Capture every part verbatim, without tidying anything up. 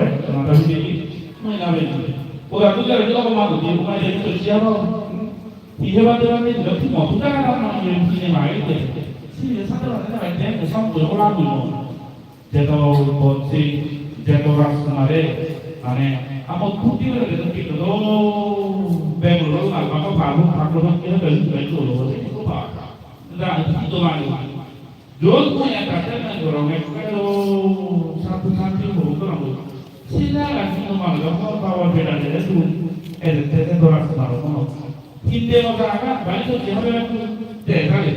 ore, another video, mui na bhei. Ora tu jare jogo ma tu, mui na bhei, tu siya ho. Hi heba deba ni, jodi motu jaga na, na, ni, ni, ni, ma, ni, ni. Si, ye, sa, na, na, na, ni, ni, sam, tu, ola, tu, no. Jeto bonsing, jeto rajkumare, mane, amot phutti guri guri piddo do, Bangalore lalbagho pabu, pabu, pabu, kira belu, belu, belu, belu, belu, belu, belu, belu, belu, jot mui entertainment gorong, ekkere do, santi, santi, hobo gorong. Sila lagi no manujo, hon power beda de tu, ede, ede, jeto rajkumare, no. Hinde moja agat, bari sojje habe, te, sale.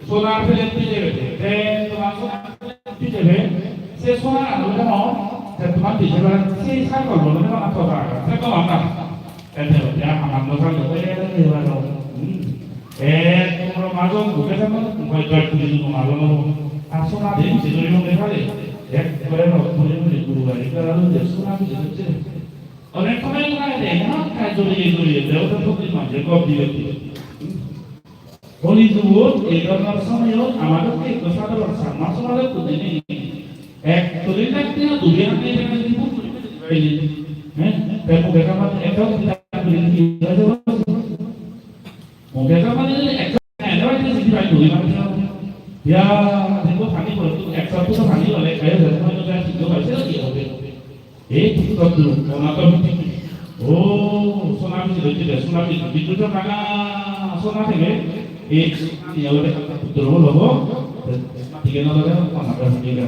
Sonar plate pije bede, te, tomar sonar Pijebe, se sona ano jano, se tomar pijebe, se cycle bolo jano na toda, se to anda. Ete bete, amar no cycle, e, e, e, e, e, e, tomar majon, buke jano, hoi jai puri no majon. A sona de, se jori no de khale. Ek kore no, puri no, puri gari, kara no, de, sona pije, pije. Onek somoy laga de, na, kai jori, jori, de, oto puri manje, gob dibe, dibe. Holi jugot ei dhoronor somoyot amadokke ekko sadharon Changma somajot gojjeni ek cholish lakh tenga duri anne tenga duri bhog guri pele. He? Te mui ekkan mane ekkan choli lakh tenga duri di oi jabo. Mui ekkan mane ekkan ene bai duri bai duri mane. Ya, dekho pani pore to ek sapta pani ole, kaya jabo, mane jai siddho bai, sero hi hobe? Ei puttotto onato bhikkhu. O, sona biji dhotte de, sona biji, biju to nana sona thebe. Ei sona niye ole ekko putro holo go. Tige no ole onato bhikkhu.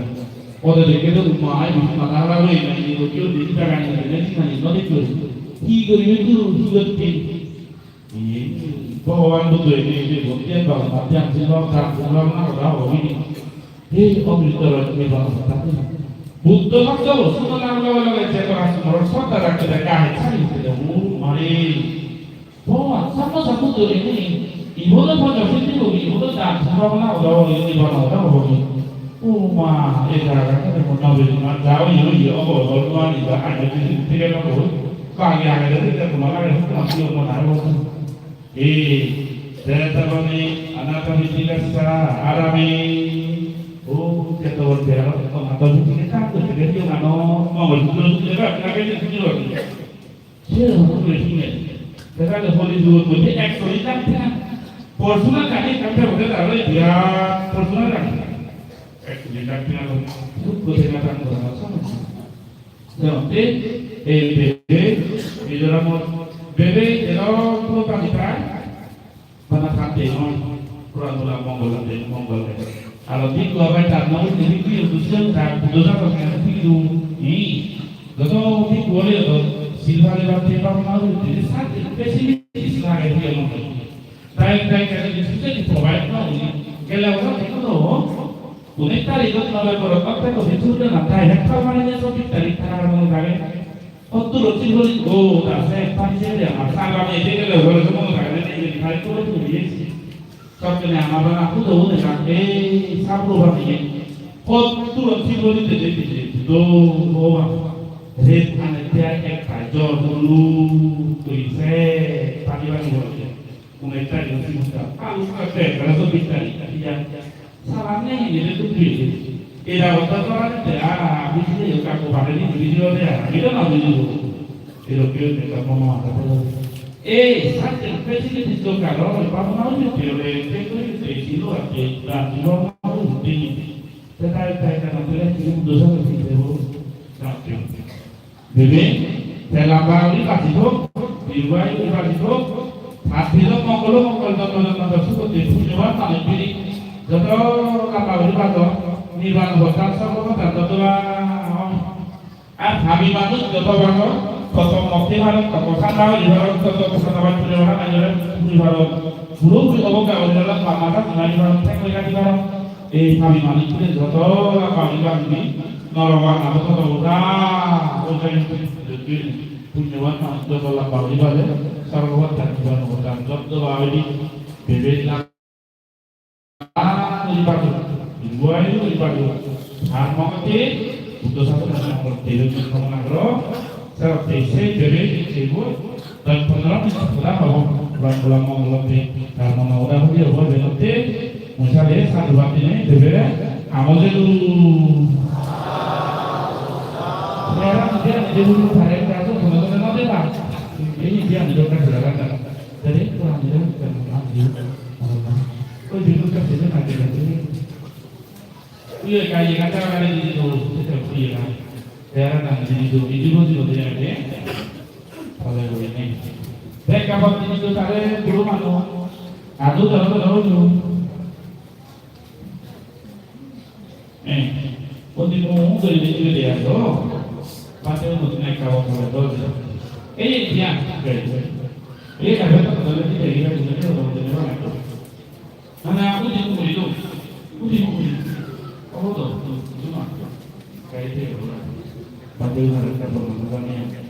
Ode dekhe to umma ai biji mata hara hoi na, ei biji di jaga ni, ni, ni, ni, no dekho. Hi goribe tu, hi goribe? Ee, Bhogoban Buddho ene ene bhante bhante bhante bhante bhante bhante hoda hobo hini. He, Amrita Roy, me bhante bhante. Buddho bhante hobo, suno nang loge loge je kora sumoro sota rakhe de kahe chari de, o mare. Bhogoban, samma sambuddho ene, ibodo bhojo siddhi hobi, ibodo dan sambhavana hoda hobo, ibodo bhante hoda hobo. O ma, ei jaga kane mona bej ma jao yo yo obo, obo ma ni ba age ni thik age obo. Ba age age de de ma age ma si obo na obo. Ei, de ta bani anata bidilasa arami. O, ke to de aro, o ma to bidile ka to de yo ano, ma bidile ka ka ke ni ni. Siyan hoi hoi hine. Tara le holi jugot moddhe ek cholish lakh tenga. Fortuner gari ekkan pebo de tara loi biya Fortuner gari. Ek cholish lakh tenga lo. Dukko tenga dang gora na somoy. Jemon ei, ei bebe, Mizoramot bebe, ero puro pani pra Te noi, puran puran mongol ante mongol. Aro bhikkhu abai tar noi, bhikkhu yo dusion tar, buddho sason ene bhikkhu, i, joto bhikkhu ole joto, silva leba te bab ma uri, te sat, besi besi lage hiyo mongol. Tai, tai, tai, besi besi provide na uri, gele ora dekho to, unesh tarikh November, otte ko bhikkhu na, tai, ek sal mane ne so bhikkhu tarik tar mane lage. Hottur hottur guri, o, ta se pani se de, amar sangami ese gele, ghore somo thakle nei, nei, thai to tumi esi. Sokkene amar bana hudo hude thak, ei, sabro bani ye. Hottur hottur guri de, de, de, de, do, o, ba. Ret ane te ai ekta jor hulu, tui se, pani bani bani ye. Unesh tarikh, unesh tarikh. Alu kate, kala so bis tarikh, iya. Salam nei, nei, nei, tu pi. Era kotha to ane te, a, bisi de, ka ko bare ni, bisi de, a, bisi de na, bisi de. Ero ke, ne ka, mama, ka, ko. E, sat, facility to ka, ro, pa, mama, ni, te, re, te, ko, te, si, lo, a, te, ta, si, lo, ma, u, te. Te, ta, ta, ka, na, te, re, ki, do, sa, ki, te, ro. Ka, te. Bebe, te lamba guri baji thok, dirghayu guri baji thok, ar pilo mongolo mongol jonmo jonmantor suk hotte punyoban manuj bini, joto lamba guri bajo, nirban hotan sorgo hotan joto ba-, ar pabi manuj joto bajo, toto mokti bharot, toto sanda guri bharot, toto kusana bhat punyo bharot, ajore guri bharot, guru guri obogga guri bharot, bap mata guri bharot, thek guri gati bharot, Ei pabi manuchchune joto pabi bangbi norogan ado todo goda, oi jai punyoban manuj joto lamba guri pare, sorgobat thakti pare, joto lamba guri pare, bebe lamba guri pare, dingguai guri pare. Ar mogote Buddho sasonot mongol tebe kamona goro, sero teise bebe tebo. Doj pondro minute hoda hobo, puran puran mongol hotte, tar mono hoda hobi hobo, iben hotte, mui sale sadhubad dinei debere amol jelu. Sera nidi ani jelu tare ekka ajo, hono jone no deba. Ei nidi ani jokka sera gata. Dere, puran dere, puran dere. Oi jelu ka sera na dere. Uye ka, ye ka, ta ka, ye ka, ye ka. Te aro nang jinijo, idibo dibo de age. Tole guri nei. Te kabot jinijo tare guru mano. Adu daro daro jo. Eh, undi mo undi de de de ado. Pate mo ne kabot tole do. Eh, ya. Eh, ka, tole de de de de. Mana, undi mo undi do. Undi mo undi. Oh, do, do, do ma. Kai te do. Pate mo ne kabot tole do.